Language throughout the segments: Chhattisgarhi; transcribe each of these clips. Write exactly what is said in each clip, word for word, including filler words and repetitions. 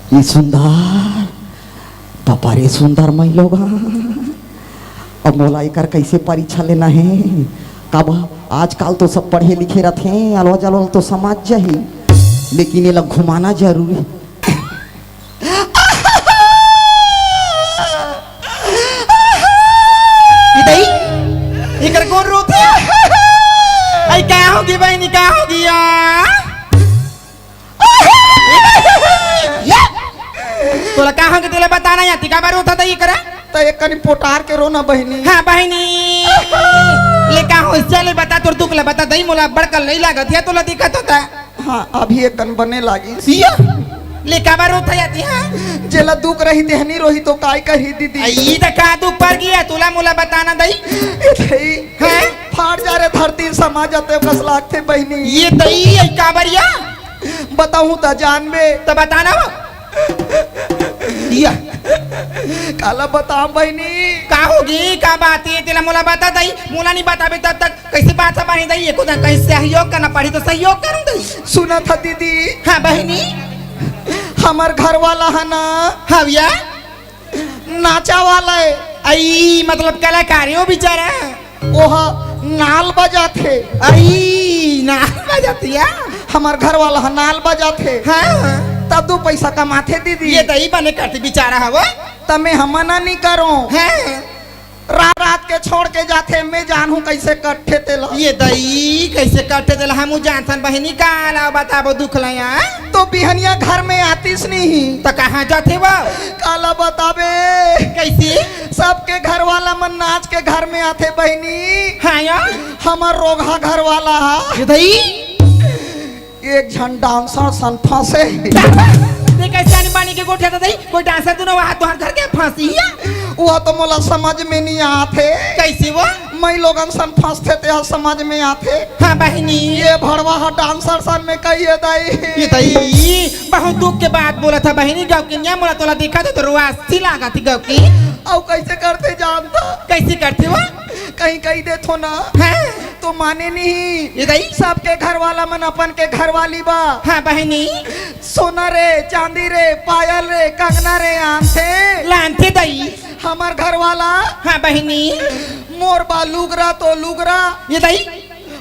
ये सुंदर, बापा रे सुंदर, मैं लोग, अब मोला एकर कैसे परीक्षा लेना हे? काबर आजकल तो सब पढ़े लिखे रथे, अलवा जलवा तो समझ जाही, लेकिन एला घुमाना जरूरी। ई दई, एकर कोन रोथे? आई, का होगे बहिनी, का होगे या? तोला का होगे, तेला बता ना या, ती काबर रोथा दई एकर? त एक कनी पोटार के रो ना बहिनी। हाँ बहिनी, ले का होइस, चल बता, तोर दुख ला बता दई, मोला बड़का लई लागत हे, तोला दिखत होता। हाँ, अभी एक कन बने लागिस। या, ले काबर रोथा या ती, हाँ? जेला दुख रही तेहनी रोही तो काय करही दीदी? आ, ई त का दुख पर गया, तोला मोला बता ना दई। ए दई, हैं? फाट जा रे धरती, समा जाथे कस लागथे बहिनी। ये दई, ये काबर या? बताहूँ त जानबे। त बता ना वो। या। काला बताम बहिनी? का होगे, का बात हे, तेला मोला बता दई, मोला नहीं बताबे तब तक कैसे बात हे बहिनी दई, एको झन कहीं सहयोग करना पड़ी त सहयोग करूँ दई। सुनथा दीदी। हाँ बहिनी। हमर घर वाला हे ना। हाँ भैया। नाचा वाला हे। आई, मतलब कलाकार हे वो बेचारा। ओहा नाल बजाथे। आई, नाल बजाथे या? हमर घर वाला ह नाल बजाथे। हाँ। त दू पैसा कमाथे दीदी। ये दई बने करथे बेचारा ह वो। त मैं ह मना नहीं करों। हाँ। रात रात के छोड़ के जाथे, मैं जानहूँ कैसे कटथे तेला। ये दई, कैसे कटथे तेला हमू जानथन बहिनी, काला बताबो दुख ला या। तो बिहनिया घर में आतिस नहीं। त कहाँ जाथे वो? काला बताबे। कैसे? सबके घर वाला मन नाच के घर में आथे बहिनी। हाँ या? हमर रोगहा घर वाला हा। ये दई। एक झन डांसर सन फंसे। ते कैसे आनी बानी के गोठियाथा दई? कोई डांसर दुनो वहाँ तुहर घर के फंसी या? वो तो मोला समझ में नहीं आथे। कैसे वो? मैं लोगन सन फंसथे ते ह समझ में आथे। हाँ बहिनी। ये भड़वा ह डांसर सन में कहिए दई। ये दई, बहुत दुख के बात बोलथा बहिनी, गौकिनिया मोला तोला देखा तो रुआसी लागत गौकी। अउ कैसे करथे जानथा? कैसे करथे वो? कहीं कही देथो ना। हाँ। तो माने नहीं। ये दई? सबके घर वाला मन अपन के घर वाली बा। हाँ बहिनी। सोना रे, चांदी रे, पायल रे, कंगना रे, आनथे। लानथे दई। हमर घर वाला। हाँ बहिनी। मोर बा लुगरा तो लुगरा। ये दई।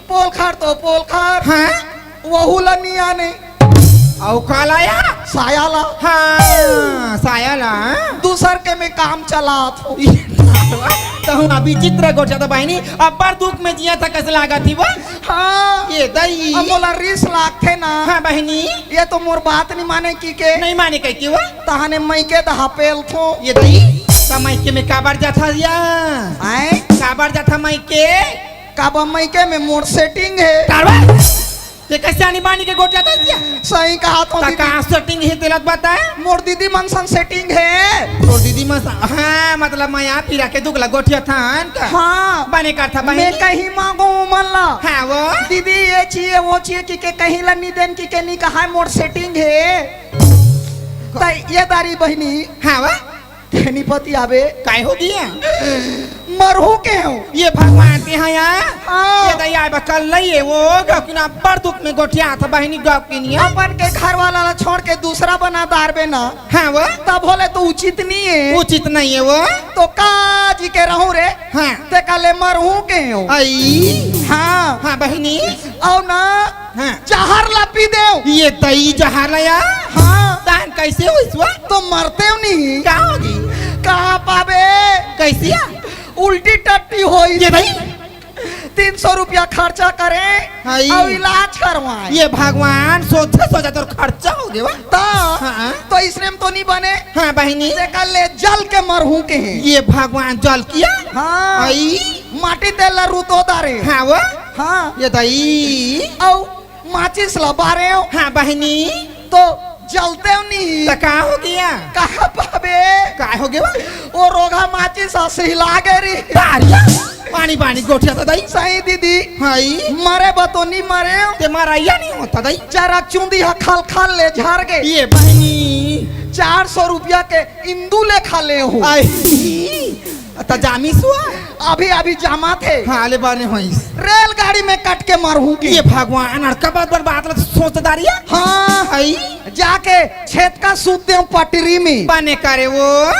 पोलखर तो पोलखर। हाँ। वहू ला नहीं आने। अउ काला या? साया ला। हाँ, साया ला। दूसर के में काम चलात हो। तो हम अभी चित्र गोठियाथा बहिनी, अब्बड़ दुख में जियाथा, कैसे लागत ही वो? हाँ। ये दई। अब मोला रिस लागथे ना। हाँ बहिनी। ये तो मोर बात नहीं माने कहिके। नहीं माने कहिके वो? तहाने मइके दहा पेलथो। ये दई, त मइके में काबर जाथा या? आए? काबर जाथा मइके? काबर मइके में मोर setting हे। कारवा? ते कैसे आनी बानी के गोठियाथा या? सही कहा तो त दीदी। कहाँ setting हे तेला बता? मोर दीदी मन सन setting हे। तोर दीदी मन सन, हाँ, मतलब मैं आप ही रखे दुख ला गोठियाथन का? हाँ। बने करथा बहिनी। मैं कहीं मांगो मन ला। हाँ वो। दीदी ये चाहिए, वो चाहिए कहिके कहीं ला नहीं देन कहिके नहीं कहा मोर setting हे। त ये दारी बहिनी। हाँ वो। तेनी पति आबे। काय होगे या? मरहू के हो। ये भगवान ते हा या? हाँ। ये दई आबे कल नहीं है वो, गौकिनिया बड़ दुख में गोठियाथा बहिनी गौकिनिया। अपन के घर वाला ला छोड़ के दूसरा बना दारबे ना। हाँ वो। तब होले तो उचित नहीं है। उचित नहीं है वो। तो काजी के रहूं रे। हाँ। ते काले मरहू के हो। आई। हाँ। हाँ बहिनी। अउ ना। हाँ। जहर ला पी देव। ये दई जहर ला या? हाँ। तान कैसे होइस वो? तो मरतेव नहीं। का होगे? कहाँ पाबे? कैसे या? उल्टी टट्टी होई। ये दई? तीन सौ रुपया खर्चा करे हाय। अउ इलाज करवाए। ये भगवान, सोचा सोचा तोर खर्चा होगे वो। तो, हाँ। तो इसने में तो नहीं बने। हाँ बहिनी। ते काले जल के मरहू के हे। ये भगवान जल के या? हाँ। आई। माटी तेल ला रुतो दारे। हाँ वो? हाँ। ये दई। अउ माचिस ला बारेव। हाँ बहिनी। तो जलतेव नहीं। त का होगे या? कहाँ पाबे? काय होगे वो? वो रोगहा माचिस ह सिहला गे री। तारिया, पानी पानी गोठियाथा दई। सही दीदी। हाय। मरे बा तो नहीं मरेव। ते मरइया नहीं होथा दई। चरक चुंदी ह खल खल ले झर गे। ये बहिनी। चार सौ रुपया के इंदू ले खा ले हो। आई। त जामिस हुआ? अभी अभी जामा थे। हाँ, ले बने होइस। रेलगाड़ी में कट के मरहूं कि। ये भगवान, अड़का बात बर बात ला सोचदारी है। हाँ। हई। जाके छेतका सूत देव पटरी में। बने करे वो।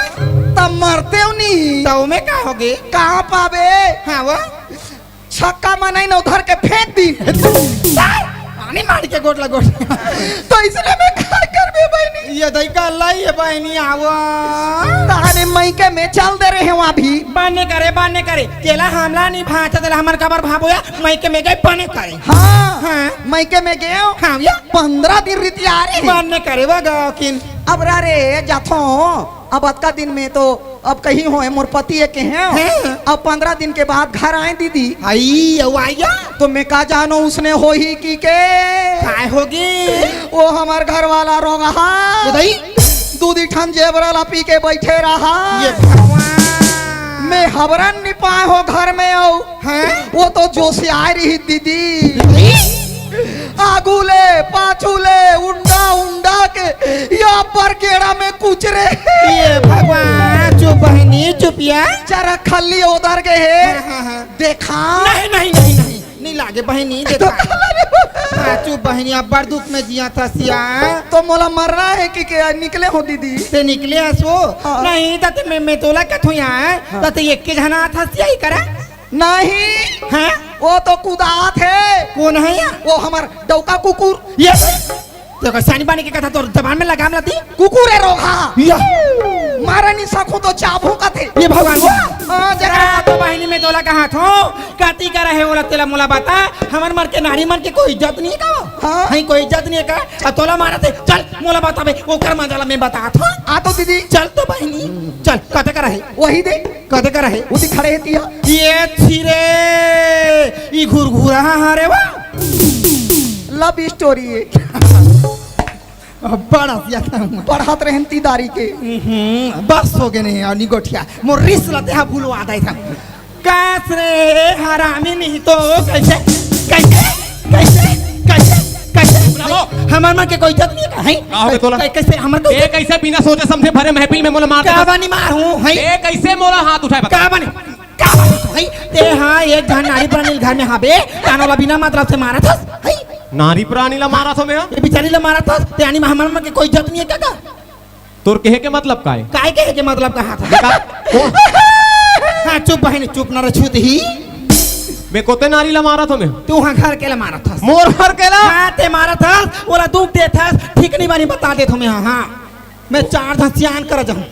तब मरते हो नहीं। तो में का होगे? कहाँ पाबे? हाँ वो। छक्का मनई न उधर के फेंक दी। पानी मार के गोट लगोट। तो इसने में का करबे बहनी? ये दई का लाई है बहनी, आवा। ताने मइके में चल दे रहे हो अभी। बने करे, बने करे। तेला हमला नहीं भांचा, तेला हमन काबर भाबो या? मइके में गए बने करे। हाँ। हाँ। मइके में गए हो? हाँ, या। पंद्रह दिन रीति आ रहे हैं। बने करे वो गौकिन। अब रा रे जाथो। अब अतका दिन में तो अब कहीं होए मोर पति ये के हैं। हैं? अब पंद्रह दिन के बाद घर आए दीदी। आई, अउ आया? तो मैं का जानो उसने होही कि के। काय होगी? वो हमर घर वाला रोगहा। ये दई? दूधी ठन जेबरा ला पी के बैठे रहा। ये भगवान। मैं हबरन नि पाए हो घर में आऊ। हैं? वो तो जोशियार ही दीदी। दीदी? आगू ले, पाछू ले, उंडा, उंडा के या पर गेड़ा में कुचरे। ये भगवान, चुप बहनी, चुप या। चरक खल्ली उधर के है। हाँ, हाँ, हाँ। देखा? नहीं, नहीं, नहीं, नहीं। नहीं लागे बहनी, देखा। हाँ, चुप बहनी, अब बड़ दुख में जिया था सिया। तो मोला मरना है कि के निकले हो दीदी? ते निकले हसो? हाँ। नहीं, तते मैं, मैं तोला कथो यहाँ, हाँ। तते एक के जना आत हस सिया ही करा। नहीं। हैं? वो तो कुदात है। कौन है या? वो हमर डौका कुकुर। ये देखो, सियानी बानी के कथा तोर जबान में लगाम लाती। कुकुर है रोगहा। या। मारे नहीं सकूं तो चाबू का थे। ये भगवान वो। हाँ, जरा। हाँ, तो बहनी में तोला कहा थो, काती करा है ओला तेला मोला बता, हमर मन के नारी मन के कोई इज्जत नहीं है का? हाँ। हई कोई इज्जत नहीं है का? अब तोला मारा थे, चल मोला बता बे, ओकर मजाला मैं बता थो। आ तो दीदी। चल तो बहनी, चल, कते करा है? वही दे। कते करा है? उदी खड़े है तिया। ये छिरे, ई घुरघुरा हा रे वा। लव स्टोरी है। बड़ा सिया था। पढ़त रहन तीदारी के। हम्म, बस हो गए नहीं, और निगोठिया। मोर रिस लते हा भूलवा दे था। कास रे, हरामी नहीं तो कैसे, कैसे, कैसे, कैसे, कैसे? ब्रावो। हमर मन के कोई इज्जत नहीं है, हैं? का हो गए तोला? कै-, कैसे हमर को ए, कैसे बिना सोचे समझे भरे महफिल में मोला मार का दे? बानी मार हूँ, हैं? ए, कैसे मोला हाथ उठाए बता? का बानी? का बानी? हैं? ते हाँ, एक झन नारी प्राणी घर में हाबे, तानो ला बिना मतलब से मारा था, हैं? नारी प्राणी ला मारा था मैं, हाँ? ये बिचारी ला मारा था, ते आनी हमर मन के कोई इज्जत नहीं है का, का? तोर कहे के मतलब का है? काय कहे के मतलब कहा था? का? ओ। हाँ, चुप बहनी, चुप ना रह छूत ही। मैं कोते नारी ला मारा थो मैं? तू हाँ घर के ला मारा था। मोर घर के ला? हाँ, ते मारा था, ओला दुख दे था, ठीक नहीं बानी बता दे थो मैं, हाँ, हाँ। मैं चार धसियान कर जाऊँ।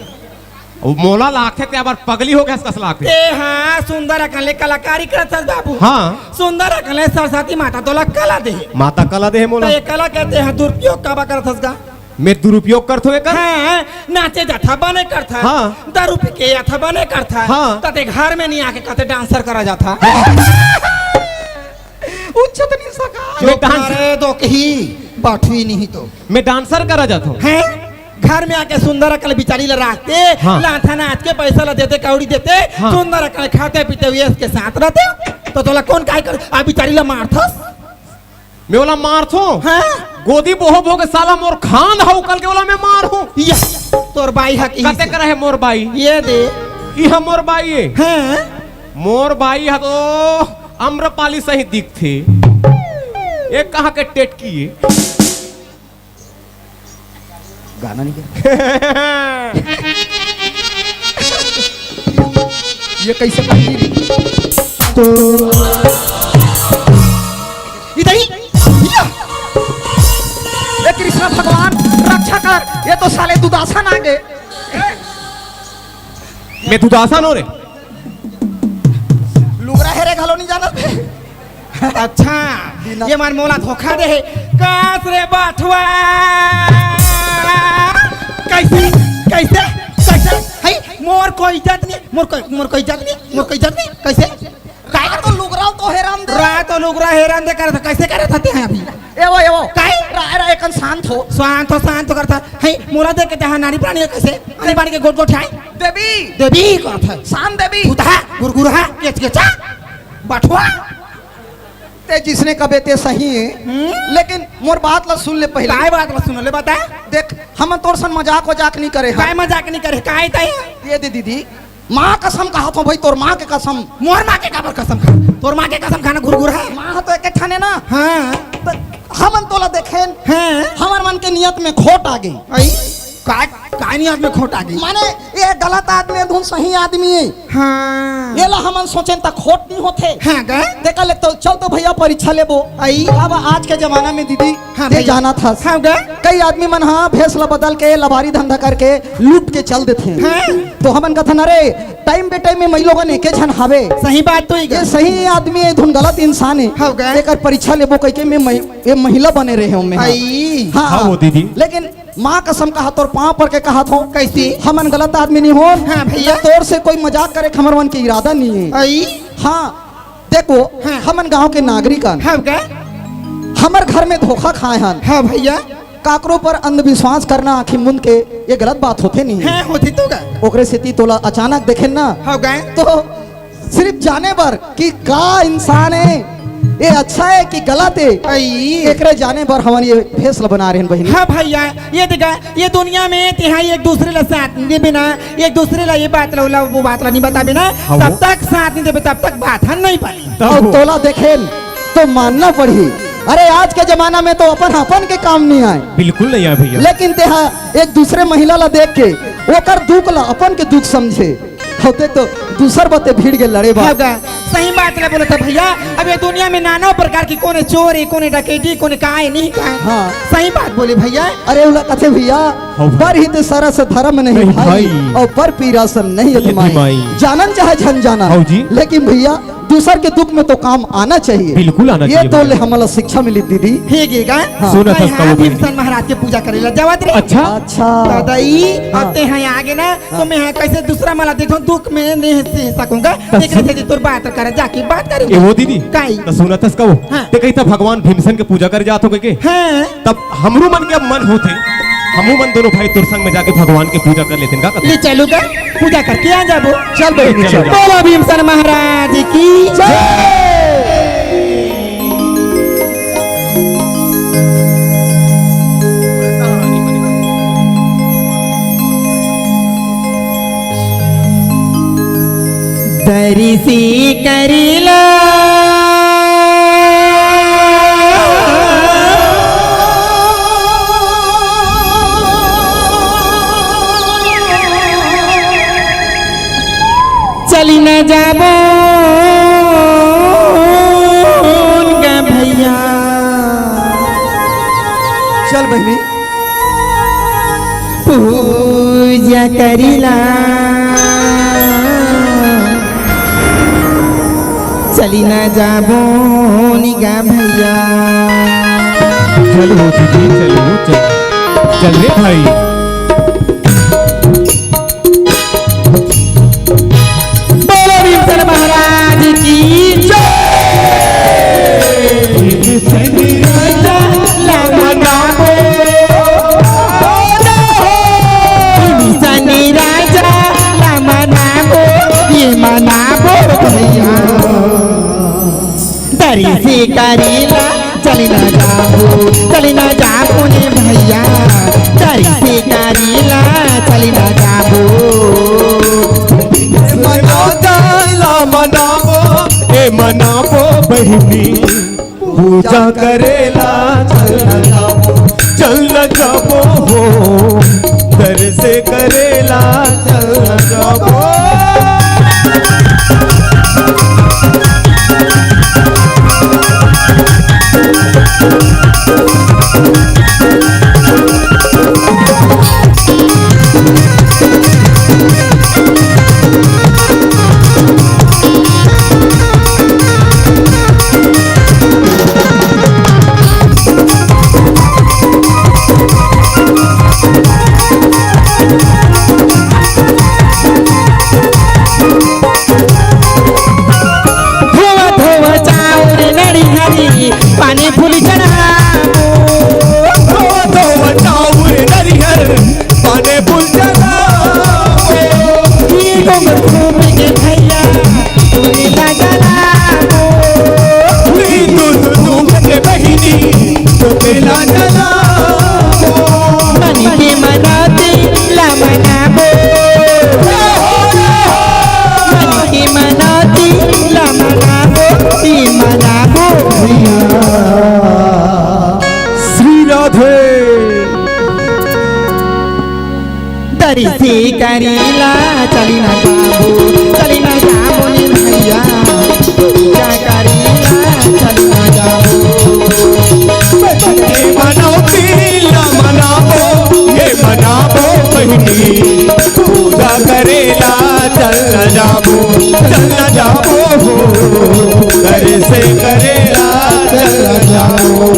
अब मोला लागथे ते अबर पगली हो गया कस लागथे। ते हाँ, सुंदर अकन ले कलाकारी करत हस बाबू। हाँ। सुंदर अकन ले सरस्वती माता तोला कला दे। माता कला दे है मोला। तो ये कला कहते हैं दुरुपयोग काबर करत हस गा? मैं दुरुपयोग करथों एकर? हाँ, नाचे जाथा बने करथा। हाँ। दारू पी के आथा बने करथा। हाँ। तते घर में नहीं आके कहते डांसर करा जाथा। उच्चत नहीं सका। मैं डांस- अरे दो कही बाठवी नहीं तो। मैं डांसर करा जाथों। हैं? घर में आके सुंदर अकल बिचारी ला राखते, हाँ। लाथा नाच के पैसा ला देते, कौड़ी देते, हाँ। सुंदर अकल खाते पीते हुए इसके साथ रहते, तो तोला कौन काय कर, आ बिचारी ला मारथस? मैं ओला मारथों। हाँ? गोदी बोहो बोहो के साला मोर खान हौ कल के ओला मैं मारहूँ। या, तोर बाई हा की कते से? करे है मोर बाई? ये दे। इहा मोर बाई है। हाँ? मोर बाई हा तो अम्रपाली सही दिखथे। ये कहाँ के टेटकी है? गाना नहीं क्या? ये कैसे बनी? तो इधर ही। या। ए कृष्णा भगवान, रक्षा कर, ये तो साले दुदासन आ गए। मैं दुदासन हो रे। लुगरा हेरे घलो नहीं जानत हे। अच्छा, बिना ये मन मोला धोखा दे हे। कास रे बाठवा। कैसे? कैसे? कैसे? है? मोर कोई इज्जत नहीं, मोर कोई, मोर कोई इज्जत नहीं, मोर कोई इज्जत नहीं। कैसे? काय करत तो लुगरा तो हेरान दे। रा तो लुगरा हेरान दे करत, कैसे करत हते हैं अभी? ए वो, ए वो। काय? रा, रा, एकन शांत हो। शांत हो, शांत हो करत है। मोला देख के जहाँ नारी प्राणी है, कैसे? नारी प्राणी के गोट गोट है। देवी। देवी करत है। शांत देवी। भूतहा, गुरगुरहा, केचकेचा, बठुआ। ते जिसने कबे ते सही है। हम्म? लेकिन मोर बात ला सुन ले पहले। काय बात ला सुन ले, बता। देख, हम तोर सन मजाक वजाक नहीं करे हैं। काय मजाक नहीं करे, काय तय? ये दे दीदी, माँ कसम कहत हों भाई, तोर माँ के कसम। मोर माँ के काबर कसम खा? तोर माँ के कसम खाना गुरगुर है? माँ ह तो एके ठाने ना। हाँ। त हमन तोला देखेन। हाँ। हमर मन के नियत में खोट आ गे। आई? का, का नियत में खोट आ गे? माने, ये गलत आदमी हे, धुन सही आदमी हे। हाँ। ये ला हमन सोचेन त खोट नहीं होथे। हाँ, गा? देखा ले तो, चल तो भैया परीक्षा लेबो। आई? अब आज के जमाना में दीदी, हाँ ते भैया। जानत हस। हाँ, गा? कई आदमी मन ह भेष ला बदल के, लबारी धंधा करके, लूट के चल देथे। हाँ। तो हमन कथन, "अरे, time पे time में मई लोगन एके झन हावे।" सही बात तो ही ये गा। सही आदमी हे, धुन गलत इंसान हे। हाँ, गा? एकर परीक्षा लेबो कहिके मैं महि-, ये महिला बने रहे हूँ मैं। आई। हाँ। हाँ, वो दीदी। लेकिन माँ कसम कहा, तोर पाँव पर के कहा थो। कैसे? हमन गलत आदमी नहीं होन। हाँ, भैया। तोर से कोई मजाक करे के हमर मन के इरादा नहीं हे। आई। हाँ, देखो, हाँ। हमन गांव के नागरिक हन। हाँ, का? हमर घर में धोखा खाए हन। हाँ, भैया। काकरो पर अंधविश्वास करना आँखी मूंद के, ये गलत बात होथे नहीं। हाँ, होथे तो का? ओकरे सेती तोला अचानक देखेन ना, हाँ, का? तो सिर्फ जाने बर कि का इंसान हे, ये अच्छा हे कि गलत हे, आई। एकरे जाने बर हमन ये फैसला बना रहे हैं बहिनी। हाँ भैया, ये देखा, ये दुनिया में तिहाई एक दूसरे ला साथ नहीं देबे ना, एक दूसरे ला ये बात ला, ला, वो बात ला नहीं बताबे ना, हाँ, तब वो। तक साथ नहीं देबे, तब तक बात ह नहीं बनी। तब अउ वो। तोला देखेन तो मानना पड़ही। अरे, आज के जमाना में तो अपन अपन के काम नहीं आए। बिल्कुल नहीं आए भैया। लेकिन तेहा एक दूसरे महिला ला देख के ओकर दुख ला अपन के दुख समझे। होते तो दूसर बते भिड़ के लड़े बा। हाँ गा, सही बात ला बोलत हे भैया। अब ये दुनिया में नाना प्रकार की, कोने चोरी, कोने डकैती, कोने काय नहीं काय। हाँ। सही बात बोले भैया। अरे, ओला कथे भैया, हाँ। "पर हित सरस धर्म नहीं नहीं भाई, भाई। और पर पीरा सन नहीं नहीं अतिमाई।" अतिमाई। जानन चाहे झन जानन। हाँ जी। लेकिन भैया, दूसर के दुख में तो काम आना चाहिए। बिल्कुल आना ये चाहिए तो भैया। ले हमला शिक्षा मिली दीदी। हे गे गा, हाँ। सुनत हस का वो भीमसेन महाराज के पूजा करे ला जावत रहे। अच्छा। अच्छा। दादा ई, हाँ। अब तेहा आगे ना, तो मैं ह कइसे दूसरा मन ला देखहूं, दुख में नहीं से सकूंगा। त एकरे सु- से तोर बात कर, जाके बात करूंगा। ए वो दीदी, काई? त सुनत हस का वो? हाँ। ते कही त भगवान भीमसेन के पूजा करे जात हो कहिके? हाँ। तब हमरो मन के अब मन होथे, हमू मन दोनों भाई तोर संग में जाके भगवान के पूजा कर लेतेन का कथे? ले चलो गा, पूजा करके आ जाबो। चल बहिनी, चल। चल। बोलो भीमसेन महाराज की जय। दरिसी करिला। चली न जाबो गा भैया। चल बहिनी। पूजा करिला। चली न जाबो गा भैया। चल हो दीदी, चल हो, चल। चल रे भाई। बोलो भीमसेन महाराज की जय। भीमसेन राजा ला मनाबो। भीमसेन राजा ला मनाबो, ये मनाबो भैया। दरिसी करिला, चली न जाबो, चली न जाबो ने भैया। दरिसी करिला, चली न जाबो। मनाबो, ए मनाबो बहिनी, पूजा करेला, चल न जाबो, चल न जाबो हो। दरिसी करेला, चल न जाबो। धोवा धोवा चाउर नरिहर पानी फूल चढ़ाबो। धोवा धोवा चाउर नरिहर पानी फूल चढ़ाबो। ई डोंगर घूम के भैया तोरे ला जलाबो। ई दूध घूम के बहिनी तोरे ला जलाबो। मन के मनौती ला मनाबो। इसी करीला चली ना जाबो, चली ना जाबो नी भैया, पूजा करीला चली ना जाबो। ये मनौती ला मनाबो, ये मनाबो बहिनी, पूजा करेला चल ना जाबो, चल ना जाबो हो, करे से करेला चल ना जाबो।